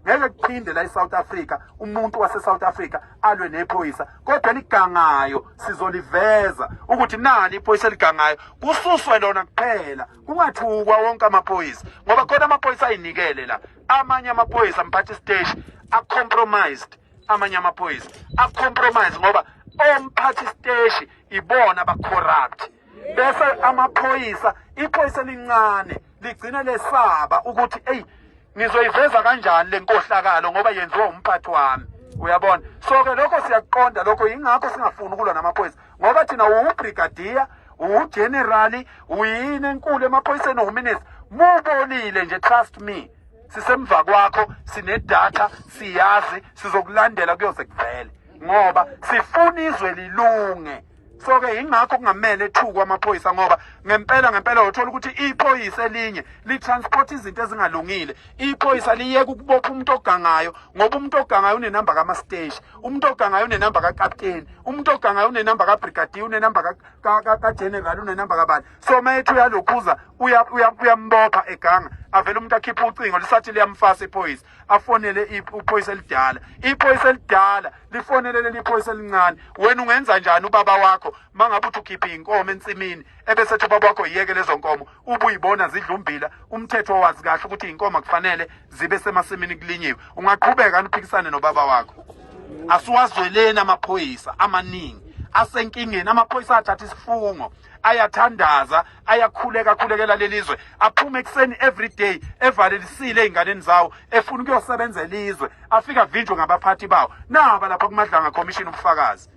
Ngeke kuphinde la eSouth Africa umuntu waseSouth Africa alwe nephoyisa, kodwa ligangayo sizoliveza ukuthi nali iphoyisa eligangayo, kususwe lona kuphela, kungathukwa wonke amaphoyisa, ngoba khona amaphoyisa ayinikele la. Amanye amaphoyisa, mphathi siteshi, a-compromised. Amanye amaphoyisa a-compromise ngoba omphathi siteshi ibona aba-corrupt, bese amaphoyisa, iphoyisa elincane ligcina lesaba ukuthi, eyi, ngizoyiveza kanjani le nkohlakalo ngoba yenziwa umphathi wami, uyabona? So-ke lokho siyakuqonda lokho, yingakho singafuni ukulwa namaphoyisa, ngoba thina uwu-brigadier, uwu-general, uyini enkulu emaphoyiseni, uwu-minister, mubonile nje, trust me, sisemva kwakho, sinedatha, siyazi, sizokulandela kuyoze kuvele, ngoba sifuna izwe lilunge. So-ke yingakho kungamele ethukwe amaphoyisa, ngoba ngempela ngempela uthola ukuthi iphoyisa elinye li-transport izinto ezingalungile. Iphoyisa liyeka ukubopha umuntu ogangayo, ngoba umuntu ogangayo unenamba kamasteshi, umuntu ogangayo unenamba kakapteni, umuntu ogangayo unenamba ka-brigadier, unenamba ka-general, unenamba kabani. So uma ethi uyalokhuza, uyambopha eganga, avele umuntu akhiphe ucingo, lisathi liyamfasa iphoyisa, afonele iphoyisa elidala, iphoyisa elidala lifonele leli phoyisa elincane. Wena ungenza njani ubaba wakho mangabe uthi ukhiphe inkomo ensimini, ebese ethi ubaba wakho, "Yiyeke lezo nkomo," ubuyibona zidla umbila? Umthetho wazi kahle ukuthi inkomo kufanele zibe semasimini kulinyiwe. Ungaqhubeka uphikisane nobaba wakho? Asiwazweleni amaphoyisa amaningi asenkingeni. Amaphoyisa athatha isifungo, ayathandaza, ayakhuleka, akhulekela lelizwe, aphume ekuseni every day evalelisile ey'nganeni zawo, efuna ukuyosebenzela izwe, afike avinjwe ngabaphathi bawo. Naba lapha kuMadlanga Commission ubufakazi,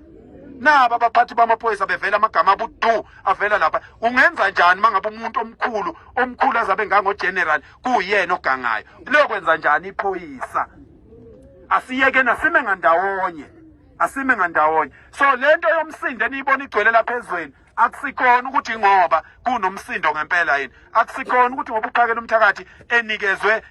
naba abaphathi bamaphoyisa bevela, amagama abudu avela lapha. Ungenza njani mangabe umuntu omkhulu omkhulu azabe ngango-general kuyena ogangayo? Liyokwenza njani iphoyisa? Asiyeke, nasime ngandawonye, asime ngandawonye. So lento yomsindo eniyibona igcwele lapha ezweni, akusikhona ukuthi ngoba kunomsindo ngempela yini, akusikhona ukuthi ngoba uPhakela Umthakathi enikezwe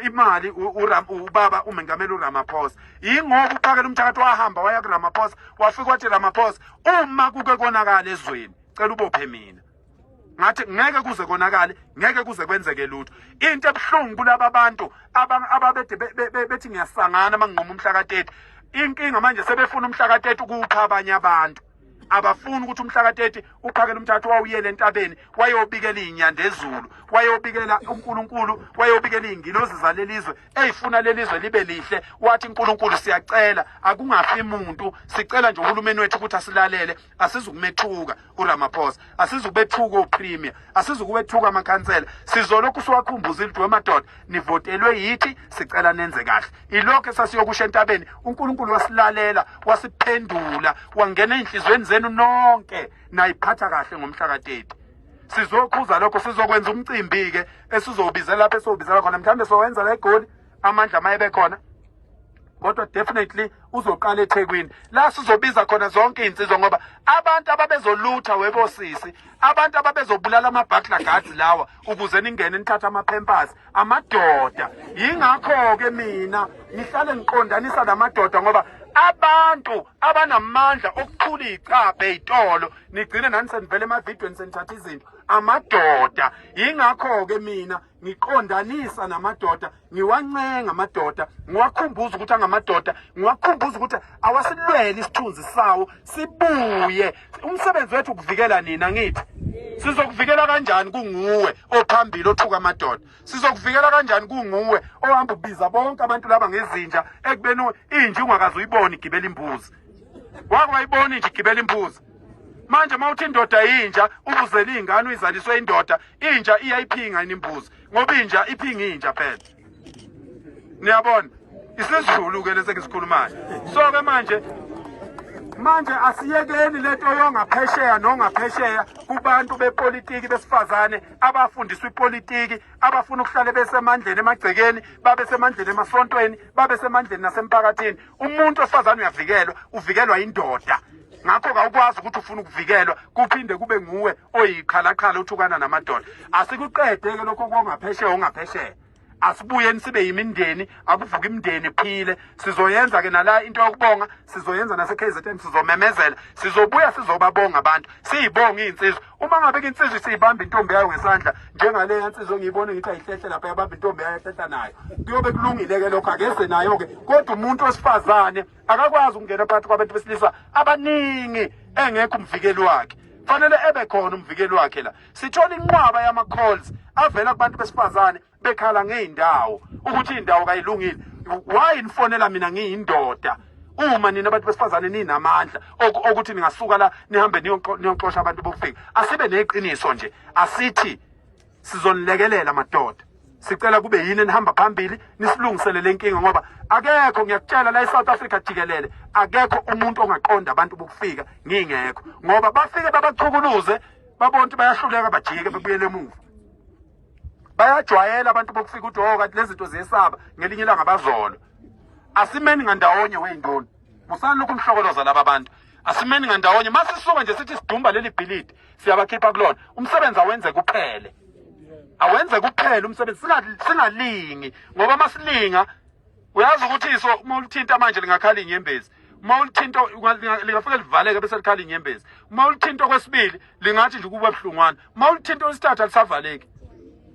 imali ubaba umengameli uRamaphosa. Yingoba uPhakela Umthakathi wahamba waya kuRamaphosa, wafika wathi, "Ramaphosa, uma kuke konakala ezweni, cela ubophe mina." Ngathi ngeke kuze konakale, ngeke kuze kwenzeke lutho. Into ebuhlungu kulaba bantu ababede bethi ngiyasangana manginquma umhla ka-30, inkinga manje sebefuna umhla ka-30 ukupha abanye abantu. Abafuni ukuthi umhla ka-30 uPhakela Umthakathi wawuyele entabeni, wayobikela iy'nyandezulu, wayobikela uNkulunkulu, wayobikela iy'ngilozi zalelizwe ey'funa lelizwe libe lihle. Wathi, "Nkulunkulu, siyacela akungafi muntu, sicela nje uhulumeni wethu ukuthi asilalele. Asizukumethuka uRamaphosa, asizukubethuka o-premier, asizukubethuka amakhansela, sizolokhu siwakhumbuzile ukuthi, wemadoda, nivotelwe yithi, sicela nenze kahle." Ilokho esasiyokusho entabeni. UNkulunkulu wasilalela, wasiphendula, wangena ey'nhliziyweni zenu nonke, nayiphatha kahle ngomhla ka-30. Sizokhuza lokho, sizokwenza umcimbi-ke esizowubizela lapho esowubizela khona, mhlawumbe sowenza la eGoli amandla maye khona, kodwa definitely uzoqala eThekwini la sizobiza khona zonke iy'nsizwa, ngoba abantu ababezolutha webosisi, abantu ababezobulala ama-burglar guards lawa ukuze ningene nithathe ama-pampers, amadoda. Yingakho-ke mina ngihlale ngiqondanisa namadoda, ngoba abantu abanamandla okuthula iy'cabha ey'tolo, nigcine nani senivele emavidweni senithatha izinto, amadoda. Yingakho-ke mina ngiqondanisa namadoda, ngiwancenga amadoda, ngiwakhumbuza ukuthi angamadoda, ngiwakhumbuza ukuthi awasilwele isithunzi sawo sibuye. Umsebenzi wethu ukuvikela nina. Ngithi sizokuvikela kanjani kunguwe ophambili othuka amadoda? Sizokuvikela kanjani kunguwe ohamba ubiza bonke abantu laba ngezinja, ekubeni inja ungakaze uyibone igibela imbuzi? Wake wayibona inja igibela imbuzi? Manje uma uthi indoda yinja, ubuzele iy'ngane, uyizaliswe indoda, inja iyayiphinga yini imbuzi? Ngoba inja iphinga inja phela, niyabona? IsiZulu-ke lesi engisikhulumayo. So-ke manje asiyekeni lento yongaphesheya nongaphesheya kubantu bepolitiki besifazane abafundiswa ipolitiki, abafuna ukuhlale besemandleni emagcekeni, babe semandleni emasontweni, babe semandleni nasemphakathini. Umuntu wesifazane uyavikelwa, uvikelwa indoda. Ngakho kawukwazi ukuthi ufuna ukuvikelwa kuphinde kube nguwe oyiqhalaqhala uthukana namadoda. Asikuqede-ke lokho kongaphesheya ongaphesheya. Asibuyeni sibe yimindeni, akuvuka imindeni iphile. Sizoyenza ke nala into yokubonga, sizoyenza nase KZN, sizomemezela, sizobuya sizobabonga abantu, siyibonga izinsizwa. Uma ngabe insizwa isiyibamba intombi yayo ngesandla njengale yansizwa engiyibone ngithi ayihlehle lapha, yabamba intombi yayo ehlehla nayo, kuyobe kulungile ke lokho, akeze nayo ke. Kodwa umuntu wesifazane akakwazi ukungena phakathi kwabantu besilisa abaningi engekho umvikeli wakhe. Fanele ebe khona umvikeli wakhe la. Sithola inqwaba yama-calls avela kubantu besifazane bekhala ngey'ndawo ukuthi iy'ndawo kayilungile. Why nifonela mina ngiyindoda uma nina abantu besifazane ninamandla okuthi ningasuka la nihambe niyoxosha abantu bokufika? Asibe neqiniso nje, asithi sizonilekelela madoda, sicela kube yini enihamba phambili nisilungisele le nkinga, ngoba akekho, ngiyakutshela la eSouth Africa jikelele, akekho umuntu ongaqonda abantu bokufika ngingekho, ngoba bafike babachukuluze, babona ukuthi bayahluleka, bajike bebuyele emuva. Bayajwayela abantu bokufika ukuthi oh kanti lezi zinto ziyesaba, ngelinye ilanga bazolwa. Asimeni ngandawonye wey'ndoni, musani lokhu nihlokoloza laba bantu. Asimeni ngandawonye, masisuka nje sithi sidumba leli bhilidi, siyabakhipha kulona. Umsebenzi awenze kuphele, awenze kuphele umsebenzi, singalingi, ngoba masilinga uyazi ukuthi iso uma ulithinta manje lingakhala inyembezi, uma ulithinta lingafike livaleke bese likhala inyembezi, uma ulithinta okwesibili lingathi nje ukuba buhlungwana, uma ulithinta okwesithathu alisavaleki,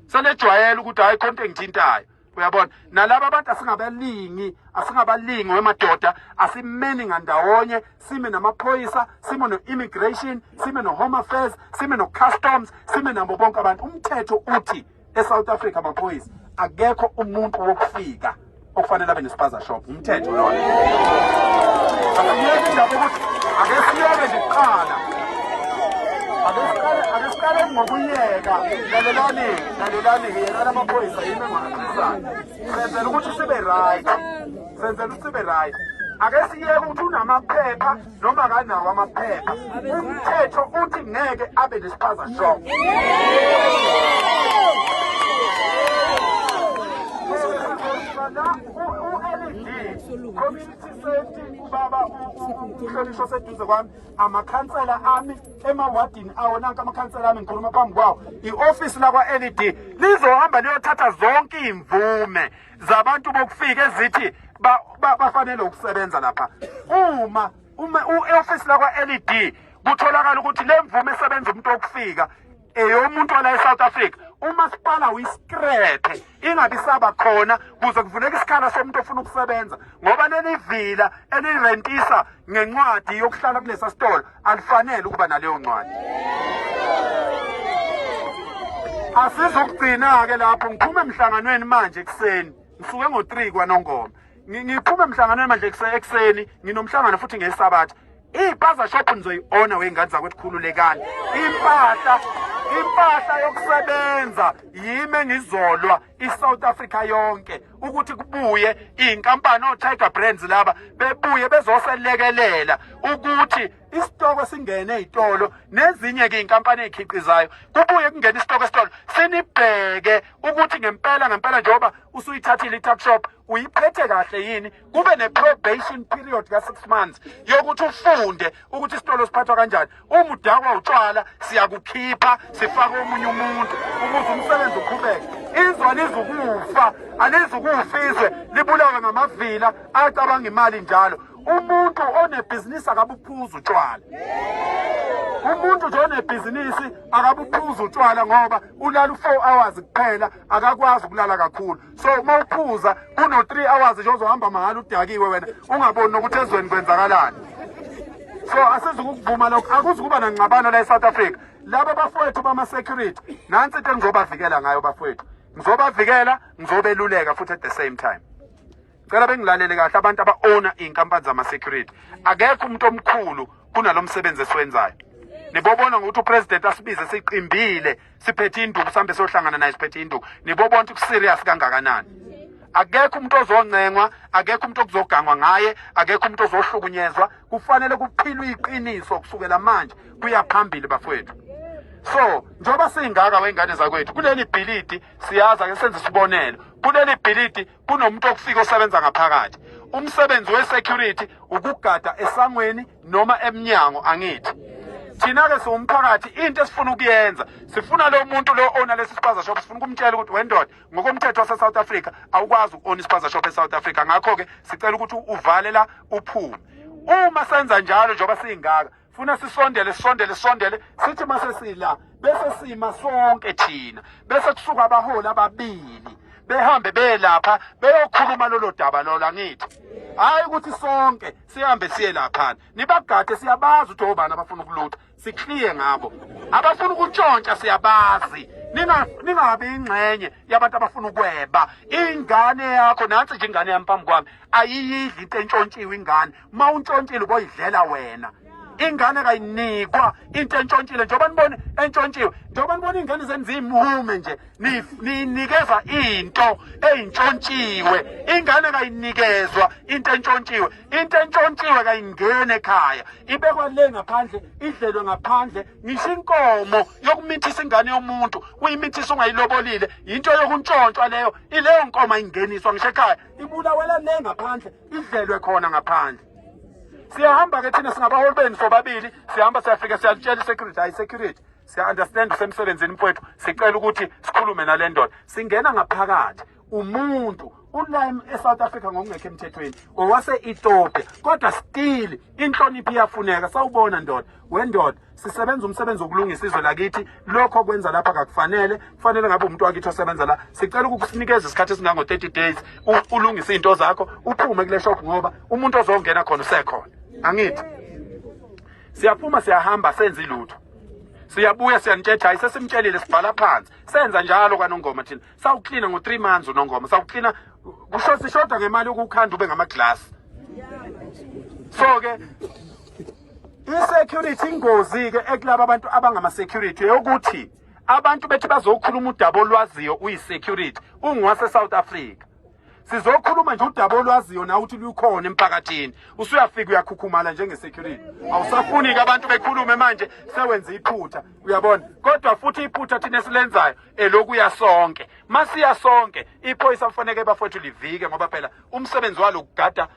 selejwayela ukuthi hayi khona into engithintayo. Uyabona, nalaba abantu asingabalingi, asingabalingi wemadoda, asimeni ngandawonye, sime namaphoyisa, sime no-immigration, sime no-home affairs, sime no-customs, sime nabo bonke abantu. Umthetho uthi eSouth Africa, amaphoyisa, akekho umuntu wokufika okufanele abe nespaza shop. Umthetho lona. Asiyeke indaba ukuthi ake siyeke nje kuqala, ake siqale ngokuyeka. Lalelani, lalelani, yekani amaphoyisa, yimi engiwakhulumisayo. Senzela ukuthi sibe right, senzela ukuthi sibe right. Ake siyeke ukuthi unamaphepha noma akanawo amaphepha, umthetho uthi ngeke abe nespaza shop. U-LED community safety, ubaba umhlonishwa oseduze kwami, amakhansela ami emawadini awo, nanka amakhansela ami ngikhuluma phambi kwawo, i-ofisi lakwa-LED lizohamba liyothatha zonke iy'mvume zabantu bokufika ezithi bafanele ukusebenza lapha. Uma u-ofisi lakwa-LED kutholakala ukuthi le mvume esebenza umuntu wokufika eyomuntu wala e-South Africa, umasipala uyiskrebhe ingabi saba khona kuze kuvuleke isikhala somuntu ofuna ukusebenza, ngoba leli vila elirentisa ngencwadi yokuhlala kulesa sitolo alifanele ukuba naleyo ncwadi. Asizukugcina-ke lapho. Ngiphume emhlanganweni manje ekuseni, ngisuke ngo-3 kwaNongoma, ngiphume emhlanganweni manje ekuseni, nginomhlangano futhi ngesabatha. Iy'paza shop nizoyi-ona wey'ngane zakwethu, khululekani. Impahla yokusebenza yimi engizolwa i-South Africa yonke ukuthi kubuye iy'nkampani o-Tiger Brands laba bebuye bezoselekelela ukuthi isitoko singene ey'tolo, nezinye-ke iy'nkampani ey'khiqizayo kubuye kungene isitoko esitolo, sinibheke ukuthi ngempela ngempela njengoba usuyithathile i-tuck shop uyiphethe kahle yini, kube ne-probation period ka-6 months yokuthi ufunde ukuthi isitolo siphathwa kanjani. Uma udakwa utshwala siyakukhipha, sifake omunye umuntu ukuze umsebenzi uqhubeke. Izwe alizukufa, alizukufa izwe libulawe ngamavila acabanga imali njalo. Umuntu onebhizinisi akabuphuza utshwala, umuntu nje onebhizinisi akabuphuza utshwala, ngoba ulala u-4 hours kuphela, akakwazi ukulala kakhulu. So uma uphuza kuno-3 hours nje ozohamba mahhala udakiwe wena, ungaboni nokuthi ezweni kwenzakalani. So asizukukuvuma lokho, akuzukuba nangxabano la e-South Africa. Laba bafowethu bama-security, nansi into engizobavikela ngayo bafowethu, ngizobavikela, ngizobeluleka futhi at the same time. Cela bengilalele kahle abantu aba-owner iy'nkampani zama-security. Akekho umuntu omkhulu kunalo msebenzi esiwenzayo. Nibobona ngokuthi upresident asibize siqimbile, siphethe induku, sihambe siyohlangana naye siphethe induku, nibobona ukuthi kuserious kangakanani. Akekho umuntu ozoncengwa, akekho umuntu okuzogangwa ngaye, akekho umuntu ozohlukunyezwa. Kufanele kuphilwe iqiniso kusukela manje kuya phambili bafowethu. So njengoba singaka wengane zakwethu kuleli bhilidi, siyazi, ake senze isibonelo, kuleli bhilidi kunomuntu okufika osebenza ngaphakathi. Umsebenzi we-security ukugada esangweni noma emnyango, angithi? Thina-ke siwumphakathi, into esifuna ukuyenza, sifuna lo muntu lo owna lesi spaza shop, sifuna ukumtshela ukuthi wendoda, ngokomthetho wase-South Africa awukwazi uku-owna ispaza shop e-South Africa. Ngakho-ke sicela ukuthi uvale la, uphume. Uma senza njalo, njengoba siyingaka, funa sisondele, sisondele, sisondele, sithi mase sila bese sima sonke thina, bese kusuka abaholi ababili behambe belapha beyokhuluma lolo daba lolo. Angithi hayi ukuthi sonke sihambe siye laphana, nibagade, siyabazi ukuthi obani abafuna ukulutha, sikliye ngabo, abafuna ukutshontsha siyabazi. Ningabi ingxenye yabantu abafuna ukweba. Ingane yakho nansi nje, ingane yami phambi kwami, ayiyidli into entshontshiwe. Ingane uma untshontshile uboyidlela wena. Ingane kayinikwa into entshontshile. Njengoba nibone entshontshiwe, njengoba nibona iy'ngane zenza iy'mume nje, niyinikeza into eyintshontshiwe. Ingane kayinikezwa into entshontshiwe. Into entshontshiwe kayingeni ekhaya, ibekwa le ngaphandle, idlelwe ngaphandle. Ngisho inkomo yokumithisa ingane yomuntu, uyimithisa ungayilobolile, yinto yokuntshontshwa leyo. Ileyo nkomo ayingeniswa ngisho ekhaya, ibulawela le ngaphandle, idlelwe khona ngaphandle. Siyahamba ke thina, singabaholi benu sobabili, siyahamba, siyafika, siyalitshela i-security, hayi security, siya-understand usemsebenzini mfowethu, sicela ukuthi sikhulume nale ndoda. Singena ngaphakathi, umuntu ula e-South Africa ngokungekho emthethweni, owase-Ethiopia, kodwa still inhlonipho iyafuneka. Sawubona ndoda, wendoda, sisebenza umsebenzi wokulungisa izwe lakithi. Lokho kwenza lapha kakufanele, kufanele ngabe umuntu wakithi osebenza la. Sicela ukukusinikeza isikhathi esingango-30 days, ulungise iy'nto zakho, uphume kule shop, ngoba umuntu ozongena khona usekhona. Angithi siyaphuma, siyahamba, senze ilutho, siyabuya, siyanitshetha, hayi sesimtshelile, sibhala phansi. Senza njalo kwaNongoma thina, sawuklina ngo-3 months uNongoma, sawuklina kusho sishoda ngemali yokukhanda ube ngamaglasi. So-ke i-security, ingozi-ke ekulaba abantu abangama-security yokuthi abantu bethi bazokhuluma udaba olwaziyo, uyi-security, ungowase-South Africa, sizokhuluma nje udaba olwaziyo nawe ukuthi lukhona emphakathini, usuyafika uyakhukhumala njenge-security, awusafuni-ke abantu bekhulume. Manje sewenza iphutha, uyabona. Kodwa futhi iphutha thina esilenzayo elokuya sonke. Masiya sonke, iphoyisa kufaneke bafowethu livike, ngoba phela umsebenzi walo ukugada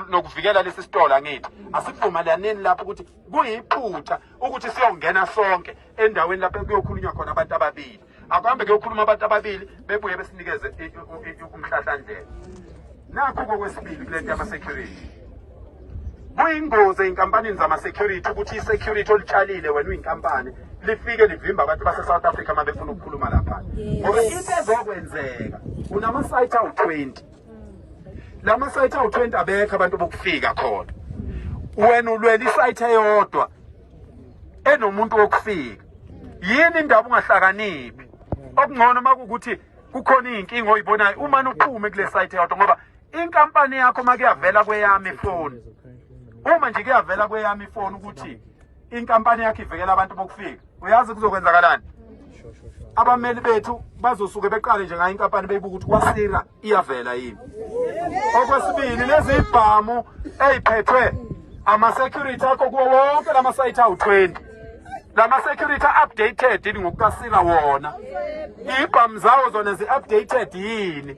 nokuvikela lesi sitolo. Angithi asivumelaneni lapho ukuthi kuyiphutha ukuthi siyongena sonke endaweni lapho kuyokhulunywa khona abantu ababili? Akuhambe kuyokhuluma abantu ababili, bebuye besinikeze umhlahlandlela. Nakho kokwesibili kule nto yama-security, kuyingozi ey'nkampanini zama-security ukuthi i-security olitshalile wena uyinkampani lifike livimba abantu base-South Africa uma befuna ukukhuluma lapha, ngoba into ezokwenzeka, unama-site awu-20, lama-site awu-20 abekho abantu bokufika khona. Wena ulwela i-site eyodwa enomuntu wokufika. Yini indaba ungahlakaniphi? Okungcono uma kuwukuthi kukhona iy'nkinga oyibonayo, uma uphume kule site eyodwa, ngoba inkampani yakho, uma kuyavela kweyami ifoni, uma nje kuyavela kweyami ifoni ukuthi inkampani yakho ivikela abantu bokufika, uyazi kuzokwenzakalani? Abameli bethu bazosuke beqale nje ngayo inkampani, beyibuka ukuthi kwaPSIRA iyavela yini. Okwesibili, lezi ibhamu ey'phethwe ama-security akho kuwo wonke lama-site awu-20, lama-security updated yini ngokukaPSIRA wona? Ibhamu zawo zona zi-updated yini?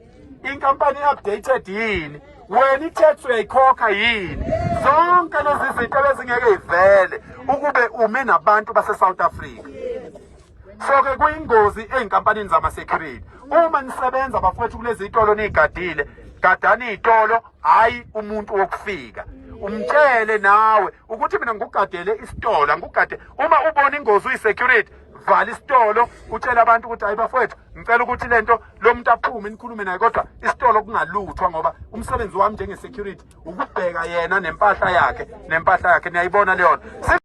Inkampani i-updated yini? Wena i-tax uyayikhokha yini? Zonke lezi zinto ebezingeke ivele ukube ume nabantu base-South Africa. So-ke kuyingozi ey'nkampanini zama-security. Uma nisebenza bafowethu kulezi y'tolo niy'gadile, gadani iy'tolo, hhayi umuntu wokufika. Umtshele nawe ukuthi mina ngikugadele isitolo, angikugade. Uma ubona ingozi uyi-security, vala isitolo, utshele abantu ukuthi hayi bafowethu, ngicela ukuthi lento lo muntu aphume, nikhulume naye, kodwa isitolo kungaluthwa, ngoba umsebenzi wami njenge-security ukubheka yena nempahla yakhe. Nempahla yakhe niyayibona leyo nto.